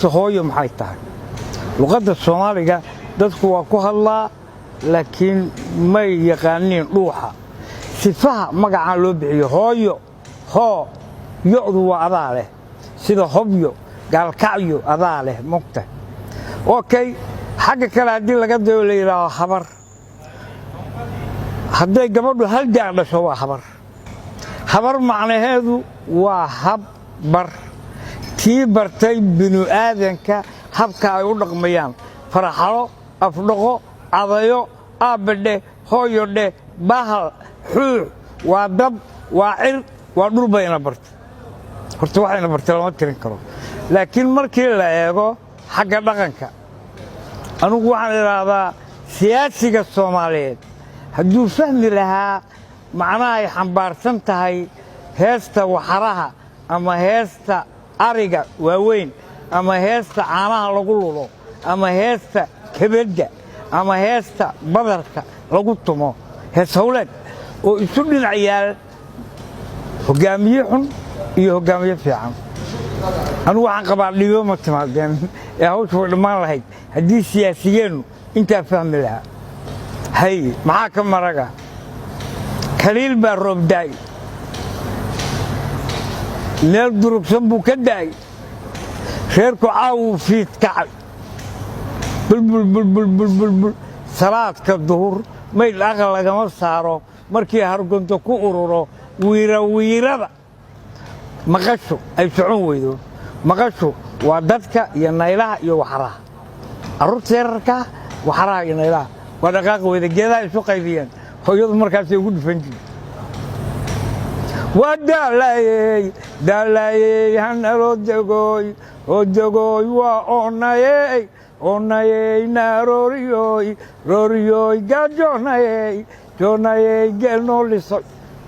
Hooyo maxay tahay? Luqadda Soomaaliga dadku waa ku hadlaa, laakiin may yaqaaniin dhuuxa sifaha magacaan loo bixiyo. Hooyo, hoo yo'du waa adaa leh, sida Hobyo, Gaalkacyo, adaa leh mogta. Okay, xagga kale haddii laga dayo, la yidhaaho habar. Hadday gabadhu hal daa dhasho, waa habar. Habar macnaheedu waa hab bar, tii bartay binu aadanka habka ay u dhaqmayaan: faraxalo, afdhaqo, cadayo, aabbadheh, hooyodheh, bahal, xuux, waa dab, waa cir, waa dhul bayna bartay. Horta waxayna bartay lama tirin karo, laakiin markii la eego xagga dhaqanka, anugu waxaan idhaahdaa, siyaasiga Soomaaliyeed hadduu fahmi lahaa macnaha ay xambaarsan tahay heesta waxaraha ama heesta ariga waaweyn ama heesta caanaha lagu lulo ama heesta kebedda ama heesta badarka lagu tumo, hees hawleed oo isu dhinac yaal hoggaamiye xun iyo hoggaamiye fiican, anugu waxaan qabaa dhibo ma timaadeen ee hawsha way dhammaan lahayd haddii siyaasigeennu intaa fahmi lahaa. Hay, maxaa ka maraga? Kaliil baa roob daa'y, meel durugsan buu ka da'ay, reerku caawuu fiid kacay, bulbulbulbulbulbul. Salaadka duhur maydh aqal lagama saaro. Markii hargunto ku ururo, wiira wiirada maqashu ay socon weydo. Maqashu waa dadka iyo naylaha iyo waxaraha, carruurta yararkaa, waxaraha iyo naylaha waa dhaqaaqi weyda, geedaha isu qaybiyeen. Hooyadu markaasay ugu dhufan jirta: waa daalayey, daalayey, hanaloo degooy oo degooy, waa oonayey, oonayey, naarooriyooy, rooriyooy, gaajoonayey, joonayey, geel noo lisoy.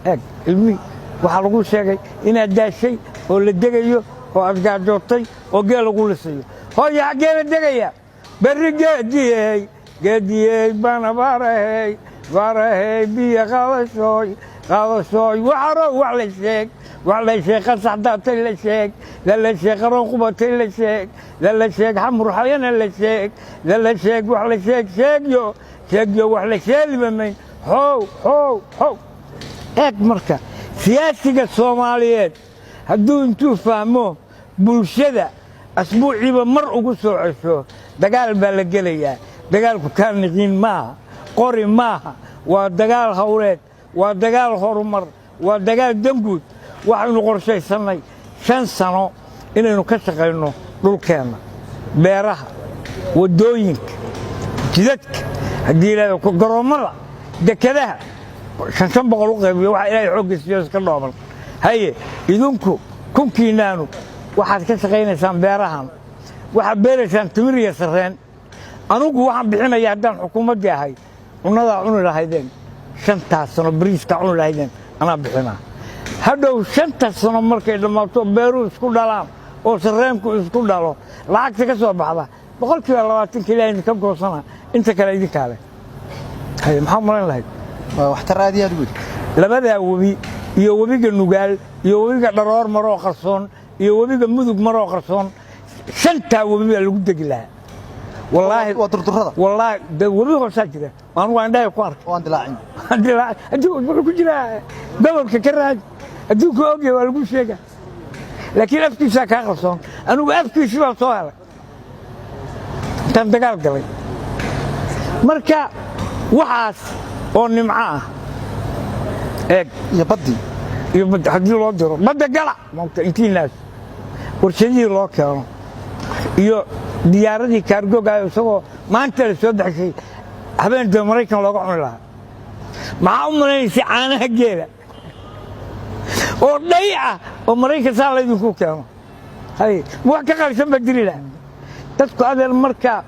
Eeg, ilmihii waxaa lagu sheegay inaad daashay oo la degayo oo aad gaajootay oo geel lagu lisayo. Hooya, xaggee la degaya? Berri geediyey, geediyey, bana baarahey, baarahey, biyo qaadashooy, qaadashooy, waxarow wax la sheeg, wax la sheeg, qasax daatay la sheeg, lala sheeg, qaroon qubatay la sheeg, lala sheeg, xamurxayana la sheeg, lala sheeg, wax la sheeg, sheegyo, sheegyo, wax la sheeliba mayn, how how how. Eeg, marka siyaasiga Soomaaliyeed hadduu intuu fahmo bulshada asbuuciiba mar ugu soo cesho, dagaal baa la gelayaa. Dagaalku kaa niqiin maaha, qori maaha, waa dagaal hawleed, waa dagaal horumar, waa dagaal danguud. Waxaynu qorshaysannay 5 sano inaynu ka shaqayno dhulkeenna, beeraha, waddooyinka, jidadka, haddii Ilaahay, garoommada, dekadaha, shan shan boqol u qaybiyo. Waxa Ilaahay xoogga siiyo iska dhooban. Haye, idinku kunkiinaanu waxaad ka shaqaynaysaan beerahan, waxaad beeraysaan timir iyo sarreen. Anugu waxaan bixinaya, haddaan xukuumaddii ahay, cunnadaa cuni lahaydeen 5taas sano, bariiskaa cuni lahaydeen, anaa bixinaa. Hadhow 5ta sano markay dhammaato, beeruhu isku dhalaan oo sarreenku isku dhalo, lacagta ka soo baxda 20% ilahay idinka goosana, inta kale idinkaa leh. Haye, maxaa malayn lahayd? Waa waxtar aad iyo aad u weyn. Labadaa webi iyo webiga Nugaal iyo webiga Dharoor maroo qarsoon iyo webiga Mudug maroo qarsoon, shantaa webi baa lagu degi lahaa, wallaahi. Waa durdurada. Wallaahi de, webi hoosaa jira, anu waa indhahay ku arkay. Oo aan dilaacin. Wuxuu ku jiraa gobolka ka raadi, adduunka ogya, waa lagu sheega, laakiin afkiisaa kaa qarsoon. Anigu afkiisii baan soo helay intaan dagaal galay. Marka waxaas oo nimco ah, eeg. Iyo baddii. Iyo badda haddii loo diro, badda gala maogta, intiinaas warshadihii loo keeno iyo diyaaradii cargo-gaayo, isagoo maanta la soo baxshay, habeen dambe Maraykan looga cuni lahaa. Maxaa u malaynaysa caanaha geela oo dhay ah oo Maraykan saa laydinku keeno? Hay, ma wax ka qaalisan baa jiri lahaa dadku? Adeer, marka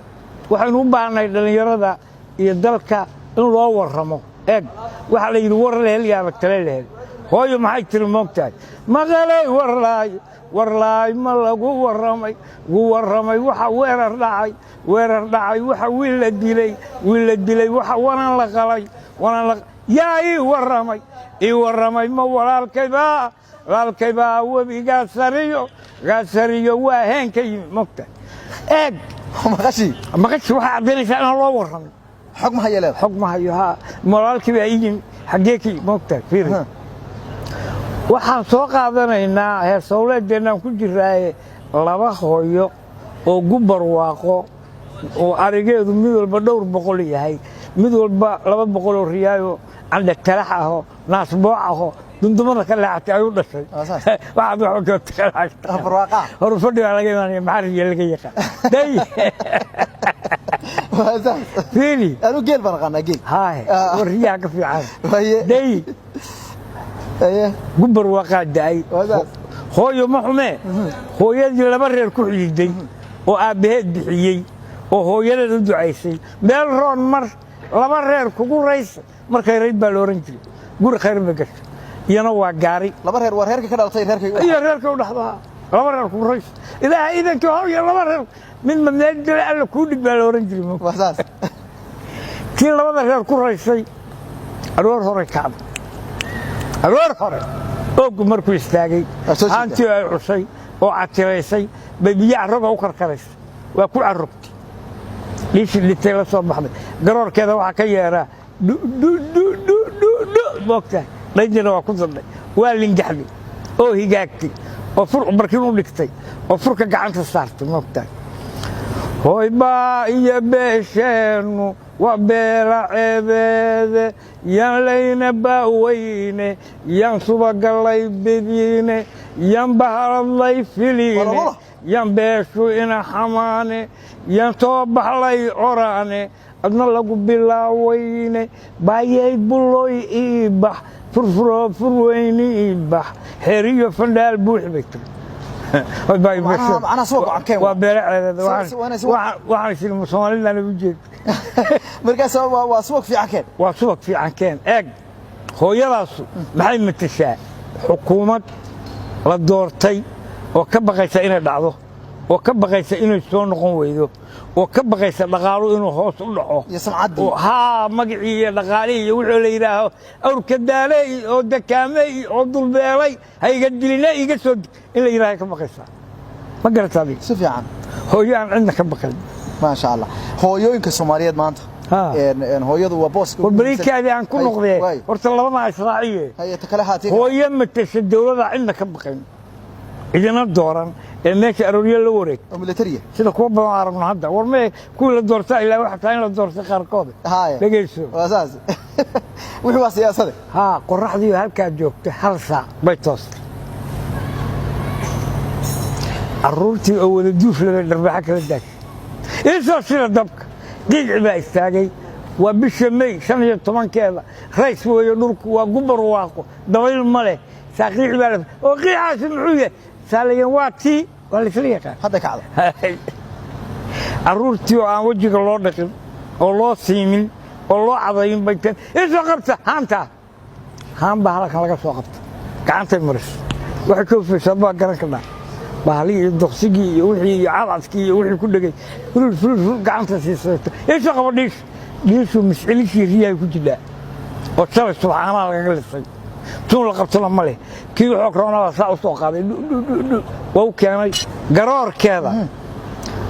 waxaynu u baahnay dhallinyarada iyo dalka in loo warramo. Eeg, waxaa la yidhi: war la hel yaaba tale la hel. Hooyo maxay tiri? Moogtahay, maqalay warlaay, warlaay, ma lagu warramay, gu warramay waxa weerar dhacay, weerar dhacay, waxa wiil la dilay, wiil la dilay, waxa wanan la qalay, wanan la. Yaa ii warramay, ii warramay? Ma walaalkaybaa, walaalkaybaa webigaa sariyo, gaa sariyo, waa heen ka yimi, moogtahay. Eeg. Maqashii. Maqashi waxay caddaynaysaa inaan loo warramin. Xog ma haya leedahay. Xog ma hayo. Haa, molaalkii baa ii yimi, xaggee kii moogtahay? Fiiri. Waxaan soo qaadanaynaa heesowleedeennaan ku jiraaye, laba hooyo oo gubarwaaqo oo arigeedu mid walba dhowr boqol yahay, mid walba 200 oo riyaayo, candha talax aho, naasbooc aho, dundumada ka leexatay ayuu dhashay. Waa saas. Waxaad waxba ka Ah, barwaaqaa. Hor fadhi baa laga imaanaya, maxaa riya laga yaqaan day? Waa saas. Fiiri. Anu geel baan aqaanaa, geel. Haaye. Ah. War riyaha ka fiican. Haye. Day. Haye. Gubar waaqaa da'ay. Waa saas. Hooyo ma xumee, hooyadii laba reer ku xididay oo aabbaheed bixiyey oo hooyadeed u ducaysay, meel roon mar laba reer kugu raysa, markay rayd baa la ohan jiray, guri khayr bay gashay, iyana waa gaari. Laba reer waa reerka ka dhalatay, reerka iyo reerka u dhaxdaa, laba reer kugu raysa, ilaaha iidankii hooyo laba reer midma meel dila alla kuu dhig baa la ohan jiray. Waa saas. Tii labada reer ku raysay aroor hore kacday, aroor hore ooggu markuu istaagay, Waa soo jeedaa. Haantii ay cushay oo catiraysay bay biyo carroga u karkaraysay, waa ku carrogtay, dhiishii dhintay la soo baxday, garoorkeeda waxaa ka yeeraa du du du du du du, moogtahay, dhaydina waa ku dadhay, waa lingaxday oo higaagtay oo fur barkin u dhigtay oo furka gacanta saartay, moogtahay. Hoybaa iyo beesheennu waa beela ceebeede, yaan layna baaweyne, yaan subagallay bidiine, yaan bahaladlay filiine, Wala, wala. yaan beeshu ina xamaane, yaan toobaxlay oraane, adna lagu bilaawayne, baayay buloy ii bax, furfuroo furweyni ii bax, xeriyo fandhaal buux bay tiri. Hoybaa iyo beesheennu. Macnaha suwa go'an keen. Waa beela ceebeede. Waa inay suwa- Waxaan isiri Soomaliland u jeed. Markaas waa subag fiican keen. Waa subag fiican keen. Eeg, hooyadaasu maxay matashaa? Xukuumad la doortay oo ka baqaysa inay dhacdo, oo ka baqaysa inay soo noqon weydo, oo ka baqaysa dhaqaalu inuu hoos u dhaco. Iyo samcaddii. Haa, magacii iyo dhaqaalihii iyo wuxuu la yidhaaho awrka daaley oo dakaamey oo dulbeelay ha iga dilina iga soo in la yidhaaha ka baqaysaa. Ma garata adiga? Si fiican. Hooyo aan cidna ka baqayn. Maasha Allah, hooyooyinka Soomaaliyeed maanta een hooyadu waa booska. War bariikaadii aan ku Hay, noqdee. waay. Horta labada israaciye. Haye, ta kale haatee. Hooyo matasha dowlada cidna ka baqayn, cidina dooran, ee meesha arooryo la wareeg oo militariya. Sida kuwa badan aragno hadda. War mee, kuwii la doorta ilaa waxa tahay in la doortay qaarkood. Haye. Dhegeyso. Waa saas, wuxuu waa siyaasade. Haa, qoraxdii halkaa joogta 1 saac bay toostay, carruurtii oo wada duuf labay dharbaaxa kala daashay, isoo sida dabka qiici baa istaagay. Waa bisha May 15-keeda, rays weeye dhulku, waa gubar waaqo, dabayl ma leh, saa qiici baa oo qiicaasi muxuu yahay? Saalayan waa tii, waa laisla yaqaan. Hadda kacda. Carruurtii oo aan wejiga loo dhaqin oo loo siimin oo loo cadayin bay teen isoo qabta haantaa, haan baa halkan laga soo qabta, gacantay mariso, waxay ka hufaysaa baa garan ka dhaa, bahalihii iyo doqsigii iyo wixii iyo cadcadkii iyo wixii ku dhegay, fulul fulul fulul gacanta siisayto, isoo qaba dhiish, dhiishu miscilishii riyahay ku jidhaa oo shalay subxaanaha lagaga lisay, tuun la qabtona ma leh, kii wuxuu roonada saa u soo qaaday, dhu dhu dhu dhu waa u keenay, garoorkeeda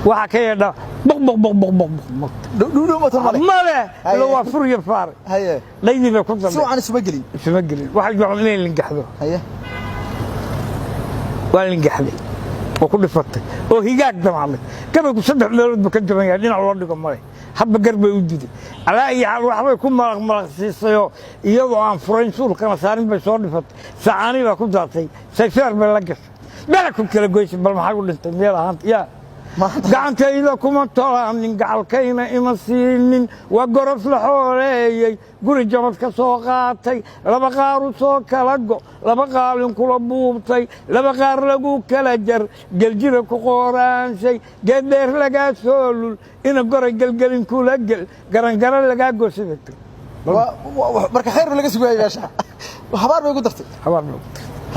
waxaa ka yeedha boq boq boq boq boq boq. Dhudhuumatan male. Ma leh. Haye. Ila waa fur iyo faar. Haye. Dhaydii bay ku Si dambe wacan isuma gelin. Isuma gelin, waxay jecel inay lingaxdo. Haye. Waa lingaxday oo ku dhifatay oo higaag damacday, gabaygu saddex meelood buu ka jaban yahay, dhinac loo dhigo male, hadba gar bay u diday, alaa iyo xaal waxbay ku malaq malaq siisayoo iyadoo aan furayn suulkana saarin bay soo dhifatay, sacaanii baa ku daatay, sayfeer bay la gashay, bela ku kala goysay. Bal maxay u dhintay meel ahaanta yaa? Maanta. Gacantayda kuma tolaanin, gacalkayna ima siinin, waa gorof la xooleeyey, guri jabad ka soo qaatay, laba qaaru soo kala go, laba qaalin kula buubtay, laba qaar lagu kala jar, geljira ku qooraanshay, geeddheer lagaa soo lul, ina goray gelgelin kula gel, garangara lagaa goosay. Marka khayr laga sugayay meesha habaar bay ugu dartay. Habaar.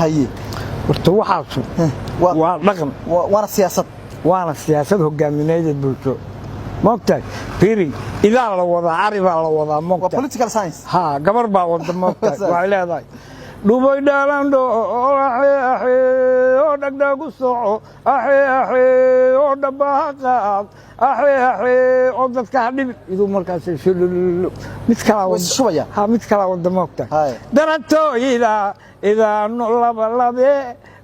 Haye. Horta waxaasu waa dhaqan. Waana siyaasad. Waana siyaasad hogaamineed ee bulsho, moogtahay. Firi, idaa la wadaa, ari baa la wadaa. Waa moogtahay. Political science. Haa, gabar baa wada, moogtahay. Waxay leedahay dhubay dhalandho. Oo dhagdhagu soco, axe axe, oo dhabbaha qaad, axe axe, oo dadka ha dhibin. Iduu markaas shululu mid kalaa. Way is shubayaan. Ha, mid kalaa wada moogta. Haye. Darato idaa idaano laba labe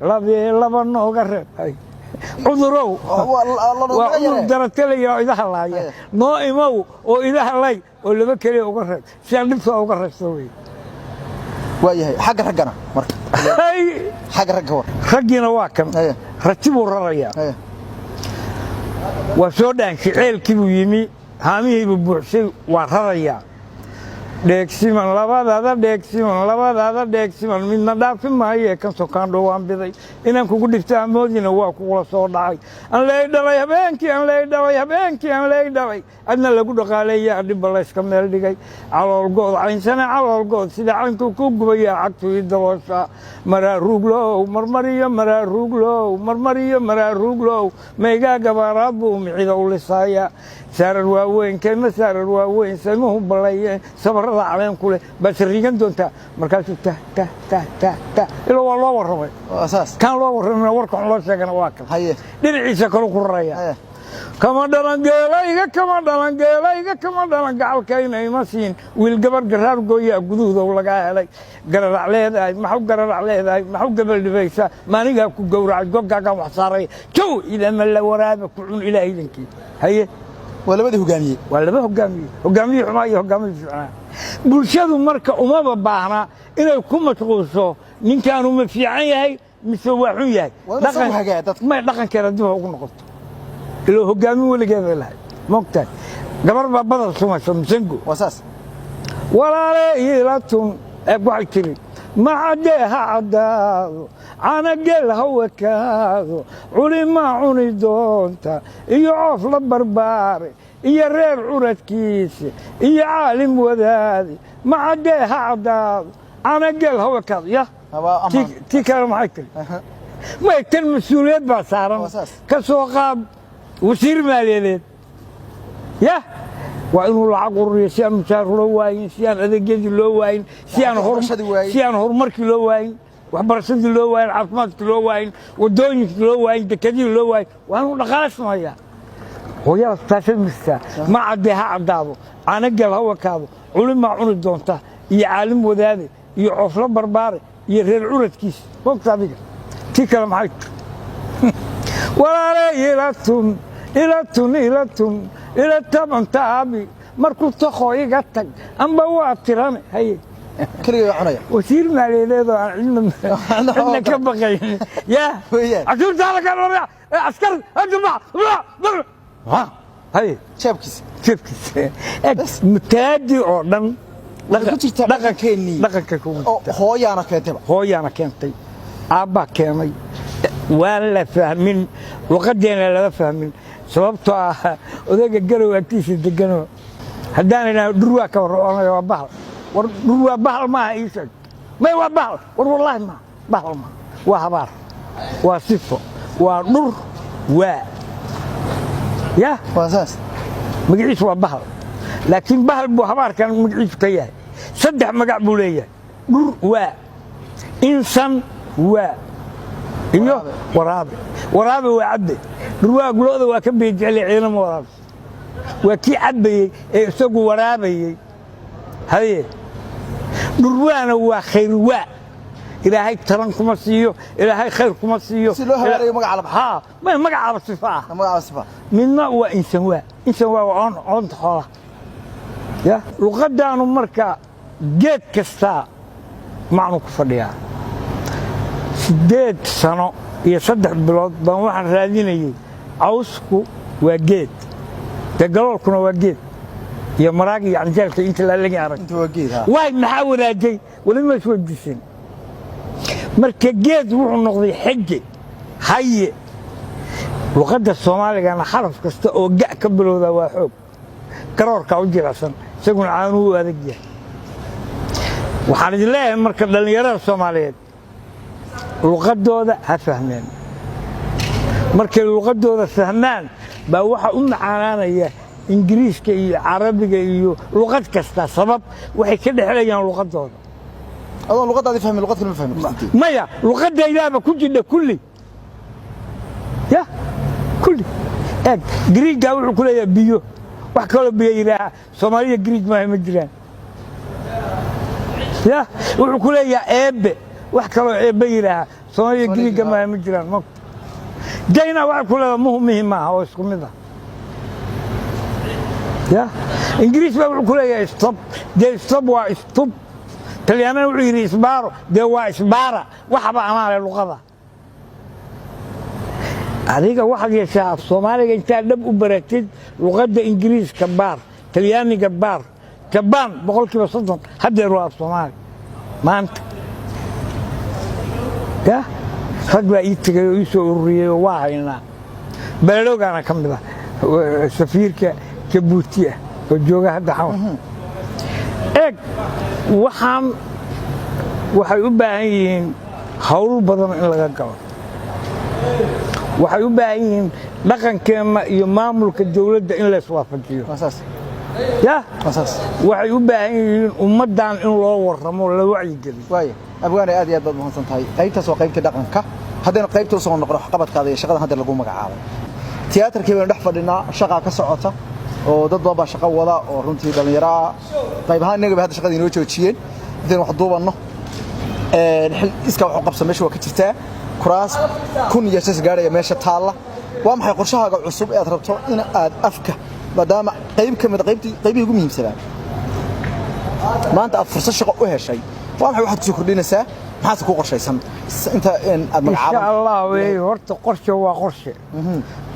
labe laba nooga reeb. Hay. Cudurow. Waa waa cudur darate la yidhaho, idaha laaya. Haye. Noo imow oo idaha lay oo laba keliya uga reeb si aan dhibta uga reebso wey. Waayahay, xagga raggana marka? Hay. Xagga ragga war. Raggiina waa kan. Haye. Rati buu rarayaa. Haye. Waa soo dhaanshay, ceelkii buu yimi, haamihiibuu buuxshay, waa rarayaa. Dheegsiman labadaada, dheegsiman labadaada, dheegsiman midna dhaafi maaye. Kan sokaan dhowaan biday inaan kugu dhifta amoodina, waa kugula soo dhacay. Aan lay dhalay habeenkii, aan lay dhalay habeenkii, aan lay dhalay adna lagu dhaqaaleeya, dhibba layska meel dhigay. Caloolgood caynsana, caloolgood sida caynku ku gubaya, cagtu ii dabooshaa. Maraaruuglow marmariyo, maraaruuglow marmariyo, maraaruuglow maygaa gabaaraad buu micida u lisaaya. Saarar waaweyn kayma, saarar waaweyn saymuhu balleeyeen, sabarada caleen ku leh baad sariigan doontaa. Markaasuu tah tah tah tah tah ilaa waa loo warramay. Waa saas. Kaan loo warramina, warka xun loo sheegana waa kan. Haye. Dhinaciisa kalu ku raraya. Haye. Kama dhalan geelayga, kama dhalan geelayga, kama dhalan gacalkayna ima siin wiil gabar garaar gooyaa. Guduhdow lagaa helay gararac leedahay, maxu gararac leedahay, maxu gabal dhibaysaa? Maanigaa ku gowracay, gogaagaan wax saaray jow idama la waraaba ku cun ilaah idankii. Haye. Waa labadii hogaamiyey. Waa laba hogaamiye, hogaamiyii xumaa iyo hogaamiyii fiicnaa. Bulshadu marka umaba baahna inay ku mashquulso ninkaanu ma fiican yahay mise waa xun yahay. Waa inuu isagu hagaa dadka. May, dhaqankeeda dib ha ugu noqoto iloo hogaamin weligeeda lahay. Moogtahay, gabar baa badal sumayso misango. Waa saas. Walaale iilatun eeg, waxay tiri: macadee ha caddaado, canageel ha wekaado, culimaa cuni doonta iyo coof la barbaare iyo reer curadkiisa iyo caalim wadaadi. Macadee ha caddaado, canageel ha wekaado ya. Waa amaan. Tii kale maxay tiri? May, tan mas-uuliyad baa saaran. Waa saas. Ka soo qaad wasiir maaliyadeed ya, waa inuu lacag ururiyo si aan mushaar loo waayin, si aan adeegyadii loo waayin, si aan Waxbarashadii waayin. si aan horumarkii loo waayin, waxbarashadii loo waayin, caafimaadkii loo waayin, wadooyinkii loo waayin, dekadihii loo waayin. Waa inuu dhaqaale sameeyaa. Hooyadaas taasay mirtaa: ma caddee ha caddaado, canagel ha wakaado, culimaa cuni doonta iyo caalim wadaade iyo coofla barbaare iyo reer curadkiisa. Mogta adiga, tii kale maxay tiri? Walaale ilatun ilatun ilatun ila tabantaabi markuu taqo iga tag amba waa tirane. Haye. Keligay baa cunaya. Wasiir maaliyadeed oo aan cidna ka baqayn ya. Weeyaan. Cashuurta halka askar haye. Jeebkiisa. Jeebkiisa mutaadi oo dhan. Waxay ku jirtaa dhaqankeennii. Dhaqanka kugu Oo jirtaa. Hooyaana keentayba. Hooyaana keentay, aabbaa keenay. Waan la fahmin, luqadeena lala fahmin, sababtoo ah odayga Garow agtiisa deganoo haddaan idhaahdo dhurwaa ka warroonaya, waa bahal. War dhurwaa bahal maaha, ii sheeg. May, waa bahal. War wallaahi maaha, bahal maaha, waa habaar, waa sifo, waa dhur waa ya. Waa saas. Magaciisu waa bahal, laakiin bahal buu habaarkan magaciisu ka yahay. Saddex magac buu leeyahay: dhur waa, insan waa iyo waraabe. Waraabe waa cabbe. Dhurwaa gulooda waa ka beejeclay, ciidama waraabe waa kii cabbayey ee isagu waraabayey. Haye, dhurwaana waa khayrwaa. Ilaahay taran kuma siiyo, Ilaahay khayr kuma siiyo. Si loo habaarayo magaca la baxay. Haa, may, magacaaba sifa ah. Magaca sifa. Midna waa insan, waa insan, waa oon oonta xoolaha ya. Luqadaanu marka geed kastaa macnu ku fadhiyaa. 8 sano iyo 3 bilood baan waxaan raadinayey cawsku waa geed, dee galoolkuna waa geed iyo maraag iyo canjeelka inta laalagi arag. Inta waa geed ha. Waay, maxaa wadaajay? Weli ma isweydiisin. Marka geed wuxuu noqday xeje. Haye, luqadda Soomaaligana xaraf kasta oo ga ka bilowda waa xoog. Garoorkaa u jilicsan, isaguna caanuu u adag yahay. Waxaan idin leeyahay marka, dhallinyarada Soomaaliyeed luqaddooda ha fahmeen. Markay luqaddooda fahmaan baa waxa u macaanaanaya Ingiriiska iyo Carabiga iyo luqad kasta. Sabab waxay ka dhexlayaan luqaddooda. Adoon luqadaadii fahmin, luqad kale ma fahmi kartid. Maya, luqadaydaaba ku jidha kulli. Kulli eeg, Griigaa wuxuu ku leeyahay biyo. Wax kaloo biyo yidhaaha Soomaaliya Griig maaha, ma jiraan. Ya wuxuu ku leeyahay eebbe. Wax kaloo eebbe yidhaaha Soomaaliya Griiga maaha, ma jiraan. Mogta Jayna waxay ku leedahay muhu mihi maaha oo isku mid ah. Ya Ingiriis baa wuxuu ku leeyahay stop, dee stop waa stub. Talyaanana wuxuu yidhi isbaaro, dee waa isbaara. Waxaba anaa le luqada. Adiga waxaad yeeshaa af Soomaaliga intaad dhab u baratid, luqadda Ingiriiska baar, Talyaaniga baar. Jabaan 30% haddeer waa af Soomaali maanta. Ya rag baa ii tegay oo ii soo ururiyey oo waa haynaa. Beledhowgaana ka mid ah, safiirka Jabuuti ah oo jooga hadda Xamar. Eeg, waxaan waxay u baahan yihiin hawl badan in laga galo. Waxay u baahan yihiin dhaqankeenna iyo maamulka dowladda in layswaafajiyo. Ya waxay u baahan yihiin ummaddan in loo warramo, la wacyigeliyo. Waaya abwaane, aad iyo aad baad mahadsan tahay. Qaybtaas waa qaybtii dhaqanka. Haddaynu qaybta usoo noqno waxqabadkaada iyo shaqadan hadda lagu magacaabay, tiyaatarkii baynu dhex fadhinaa. Shaqaa ka socota oo dad badan baa shaqo wada oo runtii dhallinyaro ah. Qayb ahaan innaga bay hadda shaqada inoo joojiyeen intaynu wax duubanno. Xil iskaa wax u qabsa meesha waa ka jirtaa. Kuraas 1000 iyo shas gaadhaya meesha taalla. Waa maxay qorshahaaga cusub ee aad rabto in aad afka, maadaama qayb ka mid qaybtii qaybihii ugu muhiimsanaa maanta aad fursad shaqo u heshay? Waa maxay waxaad kusoo kordhinaysaa? Maxaase ku qorshaysan inta aad Insha magacaaban? Allah wey, horta qorshe waa qorshe,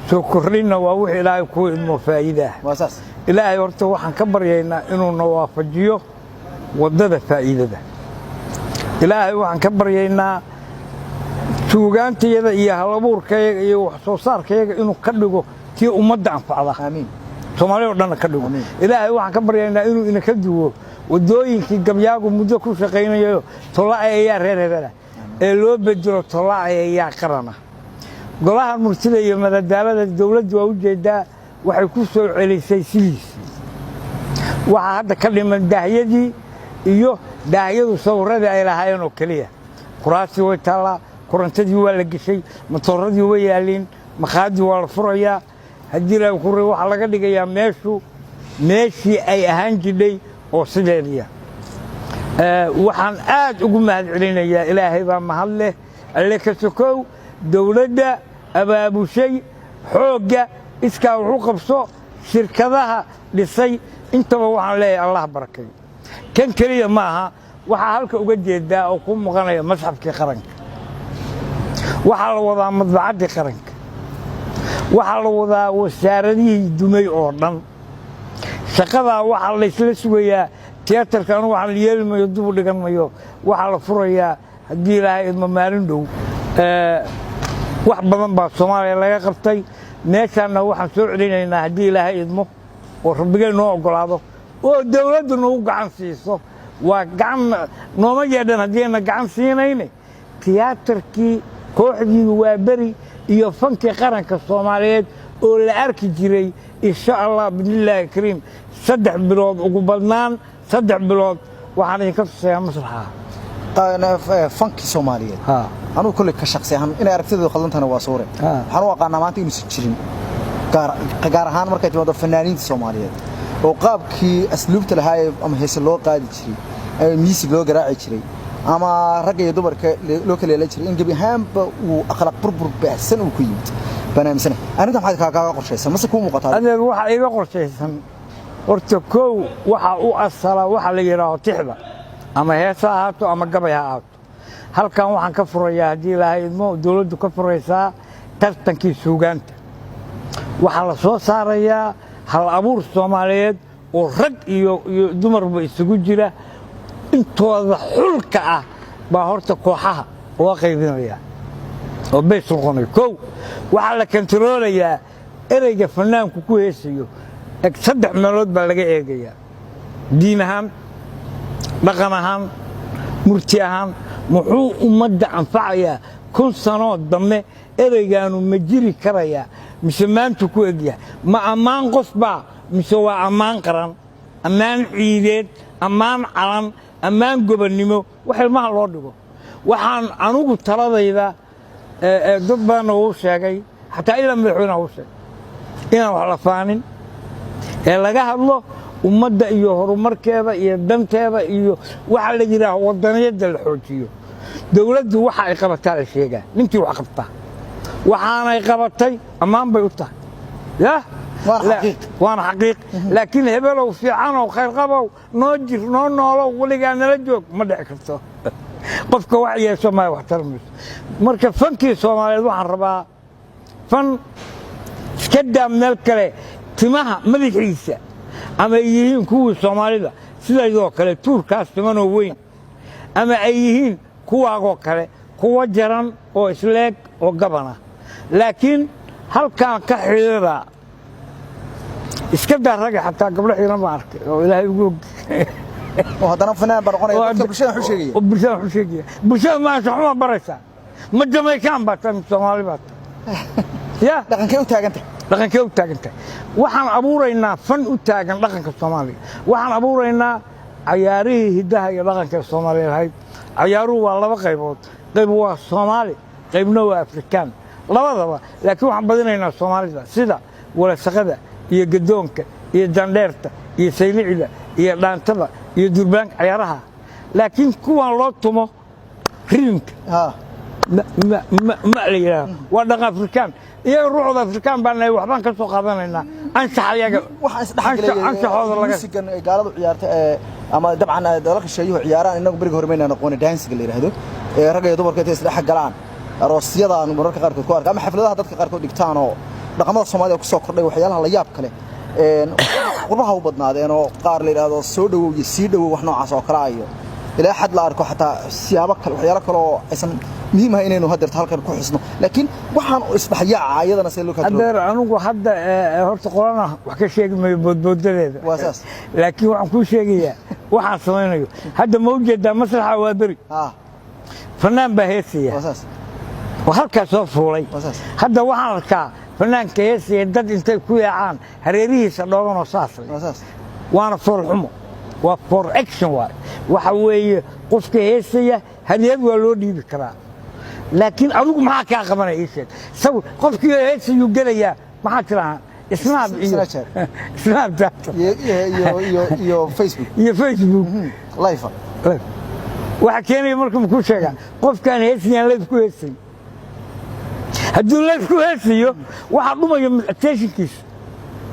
soo kordhinna waa wix Ilaahay kuu idmo faa'iidaah. Waa saas. Ilaahay horta waxaan ka baryaynaa inuu na waafajiyo waddada faa'iidada. Ilaahay waxaan ka baryaynaa suugaantayada iyo halabuurkayaga iyo wax soo saarkayaga inuu ka dhigo tii ummadda anfacda. Aamiin. Soomaaliya oo dhanna ka dhigo. Amiin. Ilaahay waxaan ka baryaynaa inuu inaka duwo waddooyinkii gabyaagu muddo ku shaqaynayo, tolla'ay ayaa reer hebela, ee loo bedelo tolla'ay ayaa qarana. Golaha Murtida iyo Madadaalada dowladdu waa ujeeddaa, waxay ku soo celisay sidiisii. Waxaa hadda ka dhiman daahyadii iyo daahyadu sawirradii ay lahaayeen oo keliya. Kuraastii way taallaa, korantadii waa la geshay, matooradii way yaalliin, makhaadii waa la furayaa. Haddii la ku waxaa laga dhigayaa meeshu meeshii ay ahaan jidhay oo sideediya. Waxaan aad ugu mahad celinayaa, Ilaahay baa mahad leh, Alle ka sokow, dowladda abaabushay xoogga iskaa wax u qabso, shirkadaha dhisay. Intaba waxaan leeyahay Allah barakayo. Kan keliya ma aha. Waxaa halka uga jeedaa oo ku muuqanaya masxafkii qaranka. Waxaa la wadaa madbacaddii qaranka. Waxaa la wadaa wasaaradihii dumay oo dhan. Shaqadaa waxaa laysla sugayaa. Tiyaatarka anu waxaan yeeli mayo, dib u dhigan mayo. Waxaa la furayaa haddii Ilaahay idmo maalin dhow. Wax badan baa Soomaaliya laga qabtay. Meeshaanna waxaan soo celinaynaa haddii Ilaahay idmo oo Rabbigay noo oggolaado oo dawladdu nagu gacan siiso. Waa gacan nooma yeedhan haddii ayna gacan siinayne. Tiyaatarkii kooxdii waa beri iyo fankii qaranka Soomaaliyeed oo la arki jiray, insha Allah bidnillaahi kariim, 3 bilood, ugu badnaan 3 bilood, waxaan idinka tusayaa masraxa. Fankii Soomaaliyeed, anugu kolley ka shaqsi ahaan, inay aragtideedu khaldantahana waa suure, waxaan u aqaanaa maanta inuusan jirin, gaar ahaan markay timaado fanaaniinta Soomaaliyeed oo qaabkii asluubta lahaa ama heese loo qaadi jiray ama miisig loo garaaci jiray ama ragga iyo dumarka loo kala yeelan jiray, in gebi ahaanba uu akhlaaq burbur baahsan uu ku yimid baan aaminsanahay. Arrintan maxaad kaaga qorshaysan mase kuu muuqataa? Adeer, waxaa iiga qorshaysan horta kow, waxaa u asala waxa la yidhaaho tixda, ama hees ha ahaato ama gabay ha ahaato. Halkan waxaan ka furayaa haddii Ilaahay idmo, dowladdu ka furaysaa tartankii suugaanta. Waxaa la soo saarayaa hal abuur Soomaaliyeed oo rag iyo dumarba isugu jira. Intooda xulka ah baa horta kooxaha loo qaybinayaa oo bays noqonayo. Kow, waxaa la kantaroolayaa ereyga fanaanku ku heesayo. Saddex meelood baa laga eegayaa: diin ahaan, dhaqan ahaan, murti ahaan. Muxuu ummadda anfacayaa 1000 sanoo dambe? Ereygaanu ma jiri karayaa mise maantu ku egyahay? Ma ammaan qof baa mise waa ammaan qaran, ammaan ciideed, ammaan calan, ammaan gobonnimo, wax ilmaha loo dhigo? Waxaan anugu taladayda dad badanna uu sheegay. Xataa ilaa madaxweynaha u sheeg inaan wax la faanin ee laga hadlo ummadda iyo horumarkeeda iyo danteeda iyo waxa la yidhaaho wadaniyadda la xoojiyo. Dowladdu waxa ay qabataa la sheegaa, ninkii wax qabtaa waxaanay qabatay ammaan bay u tahay yah. Waana xaqiiq. Waana xaqiiq. Laakiin hebelow fiicanow, khayrqabow, noo jir, noo noolow, weligaa nala joog, ma dhici karto. Qofka wax yeesho maya, wax tarmayso. Marka fankii Soomaaliyeed waxaan rabaa fan iska daa meel kale, timaha madaxiisa ama ay yihiin kuwii Soomaalida sidaydoo kale tuurkaas timanoo weyn, ama ay yihiin kuwaagoo kale kuwa jaran oo isleeg oo gabana, laakiin halkaan ka xidhiidha iska daa raga, xataa gabdho xiran baan arkay oo Ilaahay ugu og. Oo haddana fanaan baa noqonaya, dadka bulshada wuxuu sheegaya. Oo bulshada wuxuu sheegaya. Bulshada ma anshaxuma baraysaa? Ma Jamaican baa tahay, ma Soomaali baa tahay ya? Dhaqankee u taagan tahay? Dhaqankee u taagan tahay? Waxaan abuuraynaa fan u taagan dhaqanka Soomaaliga. Waxaan abuuraynaa cayaarihii hiddaha iyo dhaqanka Soomaaliya lahayd. Cayaaruhu waa laba qaybood: qayb waa Soomaali, qaybna waa Afrikaan, labadaba. Laakiin waxaan badinaynaa Soomaalida, sida walasaqada iyo gadoonka iyo dandheerta iyo saylicida iyo dhaantada iyo durbaanka, cayaaraha. Laakiin kuwan loo tumo rhythmka ma ma ma ma la yidhaaho waa dhaqan Afrikaan. Iyaga ruuxooda Afrikaan baa nahay, waxbaan ka soo qaadanaynaa anshax iyaga. Waxaan isdhexgelay Anshaxooda laga musigan ay gaaladu ciyaarta ee ama dabcan ay dalalka shisheeyuhu ciyaaraan, inagu beriga hore maynaan aqoonin, dance-iga la yidhaahdo ee ragga iyo dumarka intay isdhex galaan aroosyadaan mararka qaarkood ku arka ama xafladaha dadka qaarkood dhigtaan oo dhaqamada Soomaalida ku soo kordhay, waxyaalaha la yaab kale qurbaha u badnaadeen oo qaar la yidhaahdo soo dhawow iyo sii dhawow, wax noocaas oo kale ah, iyo ilaa xad la arko xataa siyaabo kale, waxyaalo kale oo aysan muhiim ahay inaynu haddeerto halkan ku xusno. Laakiin waxaan isdhexyaaca iyadana see loo control? Adeer, anigu hadda horta qolana wax ka sheegi mayo boodboodadeeda. Waa saas. Laakiin waxaan kuu sheegayaa waxaan samaynayo hadda. Ma ujeedaa masraxa waa beri? Fanaan baa heesaya. Waa saas. Oo halkaas soo fuulay. Waa saas. Hadda waxaan arkaa fanaanka heesaya dad intay ku yaacaan hareerihiisa dhooban oo saas leh. Waa saas. Waana foolxumo, waa for action waay. Waxa weeye qofka heesaya hadiyad waa loo dhiibi karaa, laakiin adigu maxaa kaa qabanaya? Ii sheeg. Sawir qofkii heesayuu gelayaa, maxaa tirahaa, Snap iyo Snapchat. Snapchat. Iyo Facebook. Iyo Facebook. Live. Waxa keenaya marka makuu sheegaa, qofkaan heesayaan live ku heesay, hadduu live ku heesayo waxaa dhumaya attentionkiisa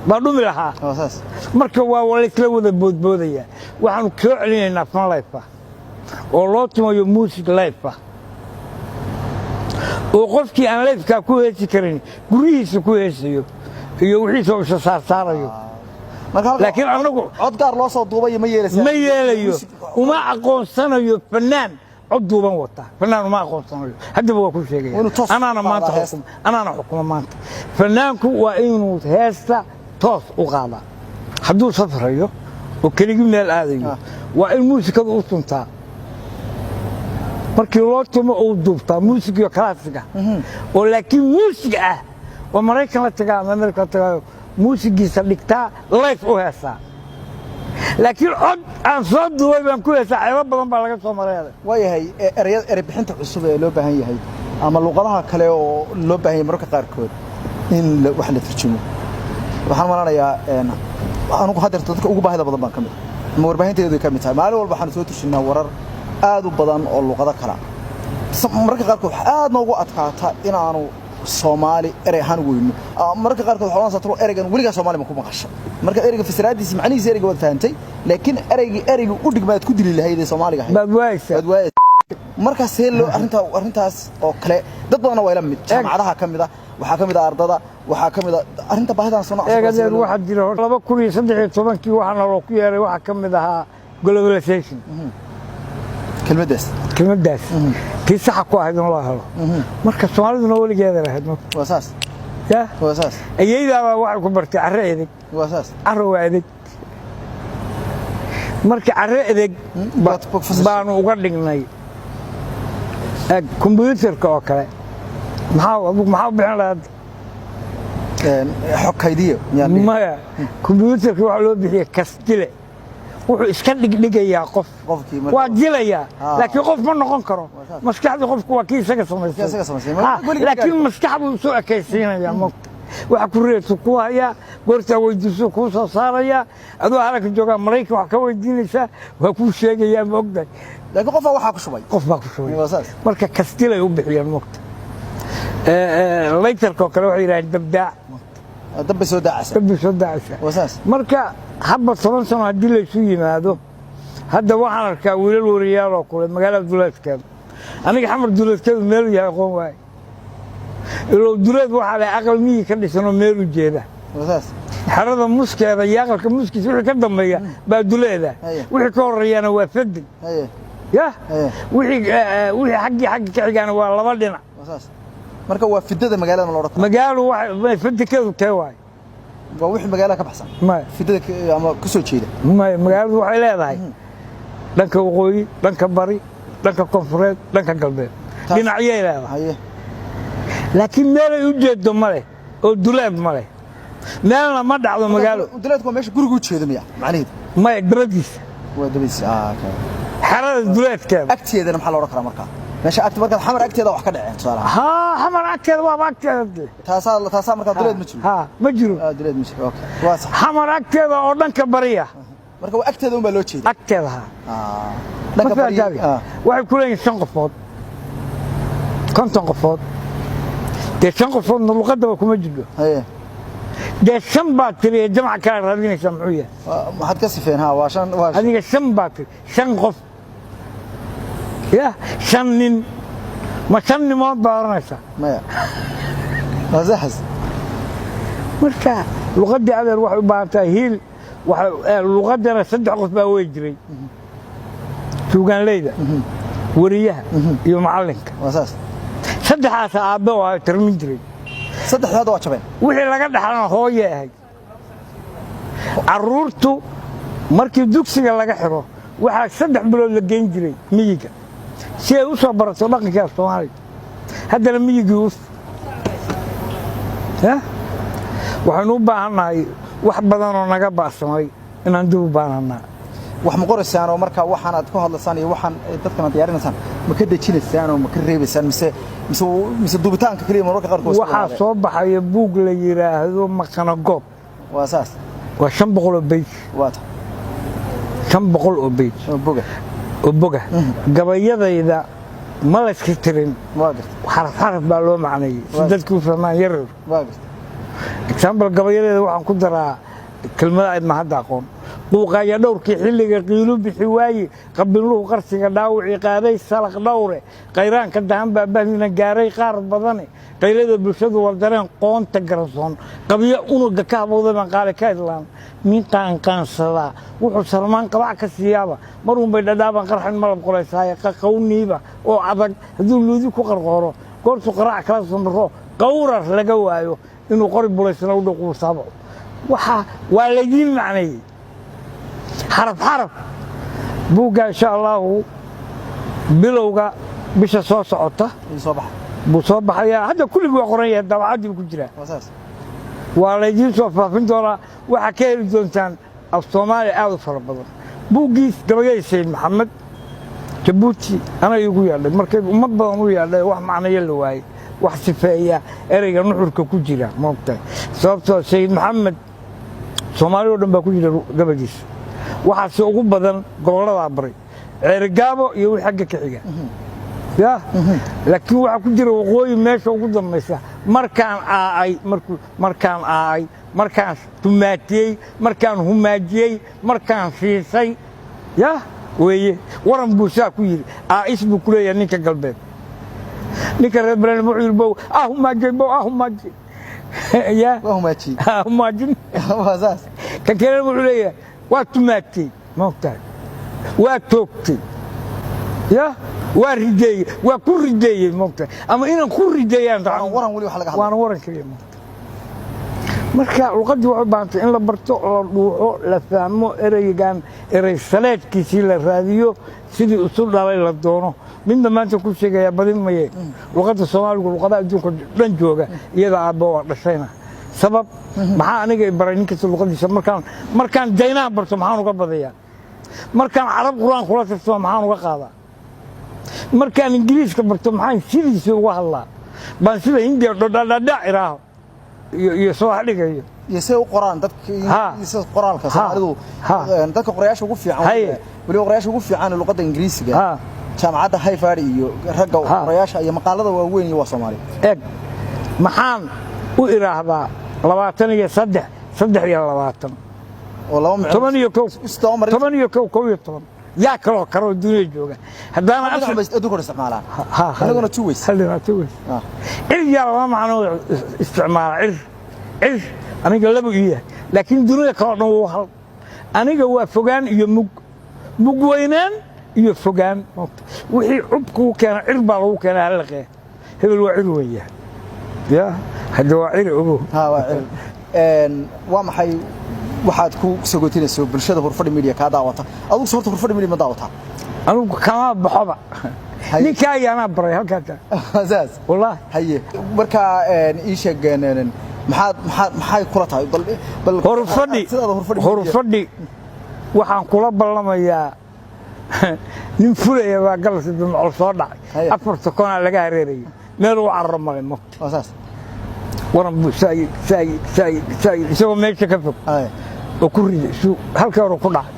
baa dhumi lahaa. Waa saas. Marka waa laysla wada boodboodaya. Waxaanu soo celinaynaa fan live ah oo loo tumayo music live ah, oo qofkii aan livekaa ku heesi karin guryihiisa ku heesayo iyo wixiisa oo isa saarsaarayo. Marka Laakiin anagu cod gaar loo soo duubay ma yeelaysaa? Ma yeelayo. Uma aqoonsanayo fanaan cod duuban wata, fanaan uma aqoonsanayo. Haddaba waa ku sheegaya. Inuu toos Anaana u qaadaa maanta heesta. xukuma, anaana xukuma maanta. Fanaanku waa inuu heesta toos u qaadaa. Hadduu safrayo oo keligii meel aadayo, waa in muusikadu u tuntaa. Markii loo tumo uu duubtaa muusigiyo classic-ga oo laakiin muusig ah oo Maraykan la tagaa ama Amerika la tagaayo, muusigiisa dhigtaa, live u heesaa. Laakiin cod aan soo duubay baan ku heesaa, ceebo badan baa laga soo maray, adeer. Waayahay, erey bixinta cusub ee loo baahan yahay ama luqadaha kale oo loo baahan yahay mararka qaarkood in wax la turjumo, waxaan malanayaa anugu haddeerta dadka ugu baahida badan baan ka mid ah, ama warbaahinteedu ay ka mid tahay. Maalin walba waxaanu soo turjinaa warar aad u badan oo luqado kala. Mararka qaarkood waxaa aad noogu adkaata inaanu Soomaali erey ahaan weyno. Mararka qaarkood waxaa odhanaysaa, talo ereygan weligaa Soomaali ma ku maqasha? Marka ereyga fasiraadiisa, macnihiisa ereyga waad fahantay, laakiin ereyga u dhigmaad ku dili lahayd ee Soomaaliga ahayd baad waaysaa. Waad waayaysaa. Marka see loo arrintaas oo kale, dad badanna waa ila mid, jaamacadaha ka mid ah, waxaa ka mid ah ardada, waxaa ka mid ah arrinta baahidan soo Eeg adeer, waxaa jira hor 2013-kii waxaa naloo ku yeeray, waxaa ka mid ahaa globalization. Kelmaddaas. Kelmaddaas tii saxa ku ahayd in loo helo. Marka Soomaaliduna weligeeda lahayd ma Waa saas. Ya. Waa saas. Ayeydaabaa waxay ku bartay carro edeg. Waa saas. Carro waa edeg. Marka carro edeg Baad fasashay. baanu uga dhignay. Eeg kombyuutarka oo kale, maxaa adigu maxaa u bixin lahayd? Xog kaydiyo miyaan dhihi? Maya, kombyuutarka waxaa loo bixiyey kastile. Wuxuu iska dhigdhigayaa qof. Qofkii marka- Waa jilayaa, laakiin qof ma noqon karo. Waa saas. Maskaxda qofku waa kii isaga samaystay. Kii isaga samaystay. Ha, Weligii laakiin gaari. Maskax buu soo ekaysiinayaa, mogta waxa ku reesu ku hayaa, goortaa weydiisu kuu soo saarayaa. Adoo halka joogaa Maraykan wax ka weydiinaysaa, waa kuu sheegayaa, ma ogtahay? Laakiin qofaa waxaa ku shubay. Qof baa ku shubay. Waa saas. Marka kastilay u bixiyeen, mogta laytarka oo kale waxay yidhahdeen dabdaac. Dab bay soo daacaysa. Dabbi soo daacaysa. Waa saas. Marka hadba 10 sano haddii laysu yimaado, hadda waxaan arkaa wiilal wariyaal oo kule magaalada duleedkeeda. Aniga Xamar duleedkeedu meelu yahay aqoon waaye. Ilow duleed waxaa leh aqal miyi ka dhisanoo meelu jeeda. Waa saas. Xerada muskeeda iyo aqalka muskiisa wixii ka dambeeya baa duleeda. Wixii ka horeeyana waa fadin. Ya, wixii xaggii ka xigaana waa laba dhinac. Waa saas. Marka waa fidada magaalada, ma la odhan karaa? Magaalo waxa fadikeedu tee waay? Waa wixii magaalada ka baxsan. Maya. Fidada ama ka soo jeeda. Maya, magaaladu waxay leedahay dhanka waqooyi, dhanka bari, dhanka koonfureed, dhanka galbeed. Dhinacyay leedahay. Laakiin meelay u jeedo ma leh oo duleed ma leh, meelna ma dhacdo magaalo. Duleedku waa meesha gurigu u jeedo miya macnaheedu? Maya, dabadiisa. Waa dabadiisa, ah, okay. Xerada duleedkeeda. Agteedana maxaa la odhan karaa markaa? Meesha agta, markaad Xamar agteeda wax ka dhaceen, tusaale ahaan. Haa, Xamar agteeda waaba agteeda dee. Taasaa markaa duleed ma jiro. Ha, ma jiro. Ah, duleed ma jiro, okay, waa sax. Xamar agteeda oo dhanka bariya. Marka waa agteeda un baa loo jeeda. Agteeda, ha. Ah, dhanka Ma bari. fahantaadi? Ah. Waxay ku leeyihin shan qofood, 50 qofood. Dee shan qofoodna luqadaba kuma jirto. Dee shan baad tiri ee jamc kala raadinaysaa muxuu yahay? Maxaad ka sifeen? Ha, waa shan, waa Adiga shan baa tiri, shan qof ya, shan nin, ma shan nimood baa oranaysaa? Maya, waa saxas. Marka luqaddii, adeer, waxay u baahan tahay hiil. Luqaddana saddex qof baa wey jiray: tuugaanleyda, weriyaha iyo macallinka. Waa saas. Saddexaasa aabbe oo tarmin jiray. Saddexda hadda waa jabeen. Wixii laga dhaxlana hooye ahayd. Carruurtu markii dugsiga laga xiro waxaa 3 bilood la geyn jiray miyiga si ay u soo barato dhaqanka af Soomaaliga. Haddana miyigii uf ya waxaynu u baahannahay wax badanoo naga ba'samay inaan dib u baananaa. Wax ma qoraysaan oo marka waxaan aad ku hadlaysaan iyo waxaan dadkan aad diyaarinaysaan ma ka dejinaysaan oo ma ka reebaysaan, mise duubitaanka kaliya mararka qaarkood iska Waxaa wadaadeen? soo baxaya buug la yidhaahdo Maqana Goob. Waa saas. Waa 500 oo page. Waa ta 500 oo page. Oo boga. Oo boga. Gabayadayda ma layska tirin. Waa garta. Xaraf xaraf baa loo macneeyey si dadku u fahmaan yarar. Waa garta. Example, gabayadeeda waxaan ku daraa kelmada ayd ma hadda aqoon. Quuqaaya dhowrkii xilliga qiilu bixi waaye, qabinluhu qarsiga dhaawicii qaaday, salaq dhowre khayraanka dahan baa bahdina gaaray qaar badane, qaylada bulshadu waa dareen qoonta garsoon, qabyo unuga ka habowday baan qaali ka idlaan, nin qaanqaansadaa wuxuu sarmaan qabac ka siiyaaba marun bay dhadhaabaan qarxan malab qolaysaaye, qaqawniiba oo adag hadduu luudi ku qarqooro, goortuu qaraac kala samro qawrar laga waayo inuu qori bulaysana u dhuquusaabo. Waxa waa laydiin macneeyey xaraf xaraf. Buugga, insha Allahu, bilowga bisha soo socota Ii soo baxa. buu soo baxayaa. Hadda kulligii waa qoran yahay, dabacaddii buu ku jiraa. Waa saas. Waa laydiin soo faafin doonaa. Waxaa ka heli doontaan af Soomaaliya aad u fara badan. Buuggiis gabayay Sayid Maxamed Jabuuti ana iigu yeedhay markay ummad badan u yeedhay, wax macnayo la waayey, wax sifeeya ereyga nuxurka ku jira, maogtahay? Sababtoo Sayid Maxamed Soomaali oo dhan baa ku jira gabaygiisa, waxaase ugu badan gobolladaa baray, Ceerigaabo iyo wixii xagga ka xiga ya, laakiin waxaa ku jira waqooyi meesha ugu dambaysa. Markaan aa'ay, markaan aa'ay, markaan tumaatiyey, markaan humaajiyey, markaan siisay ya weeye. Waran buu saa ku yidhi, aa'is buu ku leeyahay ninka galbeed. Ninka reer Baren wuxuu yidhi bow ah humaajiyey, bow ah humaajiyey ya. Waa humaajiyey. Ah, humaajin. Waa saas. Kan kalena wuxuu leeyahay waa tumaatiyey, ma ogtahay? Waa toogtay ya, waa rideeyey, waa ku rideeyey, ma ogtahay? Ama inaan ku rideeyaan. Waana waran weli wax laga hadlayo. Waana waran keliya, ma ogtahay? Marka luqaddii waxay u baahantay in la barto, la dhuuxo, la fahmo ereygan, erey saleedkiisii la raadiyo, sidii isu dhalay la doono. Midna maanta ku sheegayaa, badin maye, luqadda Soomaaligu luqadaha adduunka dhan jooga iyada aabba waa dhashayna. Sabab maxaa aniga i baray nin kasta luqadiisa? Markaan jaynaha barto maxaan uga badayaa? Markaan Carab Qur-aan kula tartamo, maxaan uga qaadaa? Markaan Ingiriiska barto, maxaan sidiisa uga hadlaa? Baan sida Hindiya dhodhadhadha iraaho iyo soo dhigayo. Iyo siday u qoraan dadka, sida qoraalka Soomaalidu, dadka qorayaasha ugu fiican, weliba qorayaasha ugu fiican luqadda Ingiriisiga, jaamacadda Harvard iyo ragga qorayaasha iyo maqaalada waaweyn iyo waa Soomaali. Eg, maxaan u iraahdaa 23, 23? Oo laba micno. 11. Isdaba marin. 11, 11. Yaa kaloo karoo dunya jooga haddaana Hal dhinac bay adduunka hor isticmaalaan. Anaguna two ways. Hal dhinac, two ways. Cir yaa laba macno isticmaala. Cir, cir aniga laba ii yahay, laakiin dunida kaloo dhan wuu hal. Aniga waa fogaan iyo mug, mug weynaan iyo fogaan. Wixii cub kugu keena cir baa lagu keenaa. Halaqee, hebel waa cir weyn yahay. Ya hadda waa cir, ogow. Ha, waa cir. Waa maxay waxaad ku sagootinayso bulshada Hurfadhi Media kaa daawata? Adigu horta Hurfadhi Media ma daawataa? Anigu kama baxoba. Ninkaa ayaanaa baray halkaa. Saas. Wallaahi. Haye, marka ii sheeg, maxaad maxaad maxay kula tahay? Bal Horfadhi. Sidaada Hurfadhi Media. Horfadhi waxaan kula ballamayaa, nin fulaya baa galabta damcol soo dhacay. Afarta konaa laga hareerayay, meel uu cararo malay mogta. Waa saas. Waran buu saayid, saayid, saayid, saayid, isagoo meesha ka fog oo ku riday suu halka hore ku dhacay.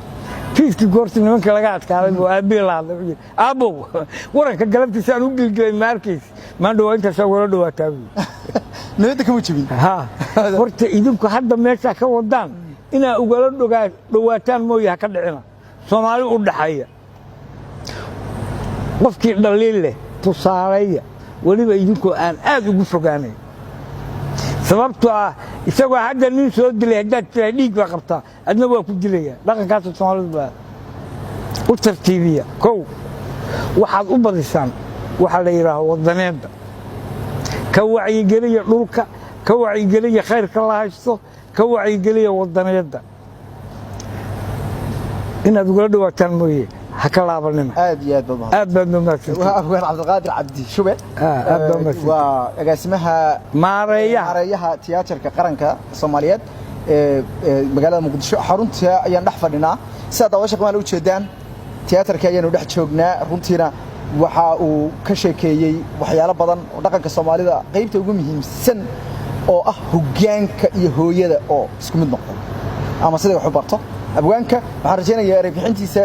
Fiidkii goortii nimanka laga adkaaday buu aabbihii la hadlay. Wuxuu yidhi, "Aabbow, waranka galabtiisa aan u gilgilay ma arkaysi? Maandho waa intaasaa ugala dhawaataa," buu yidhi. Nabadda kama jebin. Ha, horta idinku hadda meeshaa ka wadaan inaa ugala dhowaataan mooye, ha ka dhicina. Soomaali u dhaxeeya, qofkii dhaliil leh tusaaleeya, weliba idinkoo aan aad ugu fogaanayn, sababtoo ah isagoo hadda nin soo dilay haddaad tiraa dhiig baa qabtaa, adna waa ku dilaya. Dhaqankaasa Soomaalidu baa u tartiibiya. Kow, waxaad u badisaan waxaa la yidhaaho wadaneedda. Ka wacyigeliya dhulka, ka wacyigeliya khayrka la haysto, ka wacyigeliya wadaneedda. Inaad ugala dhawaataan mooye, ha ka laabanina. Aad iyo aad baad mahadsan. Aad baad mahadsantihiin. Waa Afgaan Cabdiqaadir Cabdi Shube. Aad baad mahadsantihiin. Waa agaasimaha, maareeyaha, maareeyaha Tiyaatarka Qaranka Soomaaliyeed ee magaalada Muqdisho. Xarunta ayaan dhex fadhinaa, sidaa daawasha qiimaha u jeedaan. Tiyaatarka ayaanu dhex joognaa. Runtiina waxa uu ka sheekeeyey waxyaalo badan oo dhaqanka Soomaalida qaybta ugu muhiimsan oo ah hoggaanka iyo hooyada oo isku mid noqday ama siday wax u barto. Abwaanka waxaan rajaynayaa eray bixintiisa.